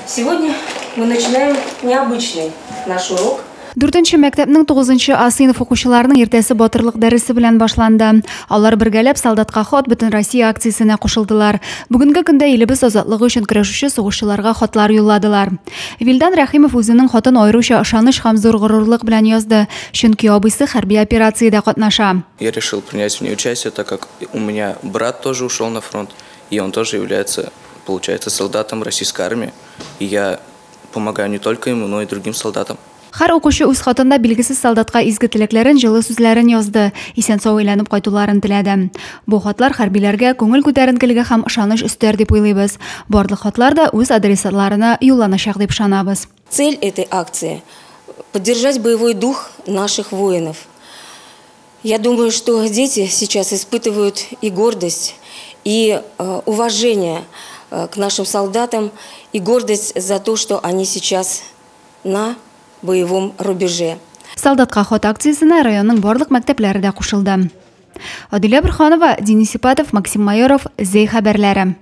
Сегодня мы начинаем необычный наш урок. Дүртенче мәктәпнең 9 А сыйныф укучыларының иртәсе батырлык дәресе белән башланды. Алар бергәләп «Солдатка хат» Бөтенроссия акциясенә кушылдылар. Бүгенге көндә илебез азатлыгы өчен көрәшүче сугышчыларга хатлар юлладылар. Вилдан Рәхимов үзенең хатын аеруча ышаныч һәм зур горурлык белән язды, чөнки абыйсы хәрби операциядә катнаша. Я решил принять в ней участие, так как у меня брат тоже ушел на фронт, и он тоже является, получается, солдатом российской армии. И я помогаю не только ему, но и другим солдатам. Һәр укучы үз хатында билгесез солдатка изге теләкләрен, җылы сүзләрен язды, исән-сау әйләнеп кайтуларын теләде. Бу хатлар хәрбиләргә күңел күтәренкелеге һәм ышаныч өстәр дип уйлыйбыз. Барлык хатлар да үз адресатларына юлланачак дип ышанабыз. Цель этой акции – поддержать боевой дух наших воинов. Я думаю, что дети сейчас испытывают и гордость, и уважение к нашим солдатам, и гордость за то, что они сейчас на боевом рубеже. «Солдатка хат» акциясенә районның барлык мәктәпләре дә кушылды. Адилә Бурханова, Денис Ипатов, Максим Майоров, Зәй хәбәрләре.